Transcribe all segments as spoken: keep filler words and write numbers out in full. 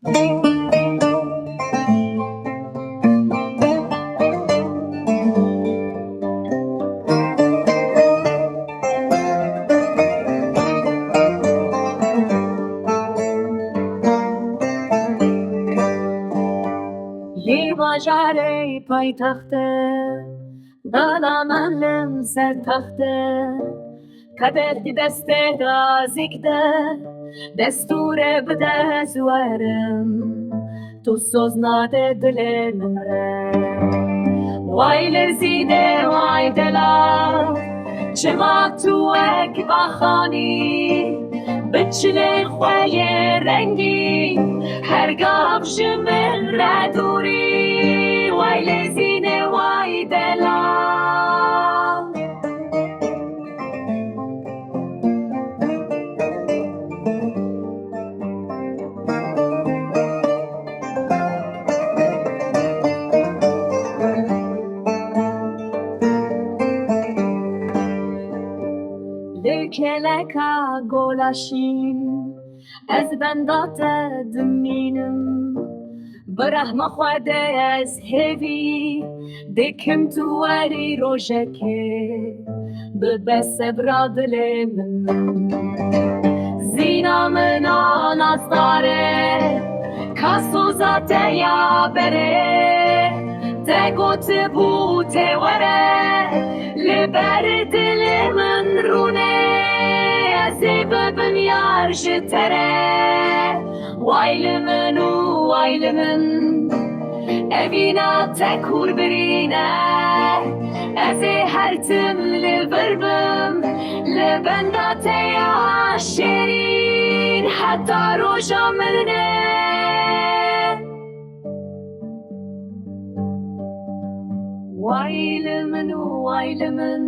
Lê bajarê paytext e, dala min li ser text e. Qeder di destê de zik de, destûre bide ez werim, tu soz nade dilê min re. Way lezîne, way delal, çima tu wek baxanî, bi çilê xwe yê rengîn, her gav ji min re dûrî. Way lezîne, way delal. Li keleka gola şîn ez benda te dimînim. Bi rehma Xwedê ez hêvî dikim tu werî rojekê, bibe sebra dilê min. Zîna min a nazdar e, ka soza te ya berê, te gotibû tê were, li ber dilê min rûne, ez ê bibim yar ji te re. Way li min û way li min, evîna te kûr birîn e. Ez ê her tim li vir bim, li benda te ya şêrîn, heta roja mirinê. Way li min û way li min,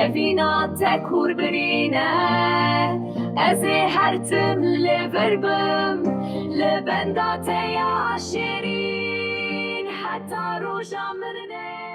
evîna te kûr birîn e. Ez ê her tim li vir bim, li benda te ya şêrîn, heta roja mirinê.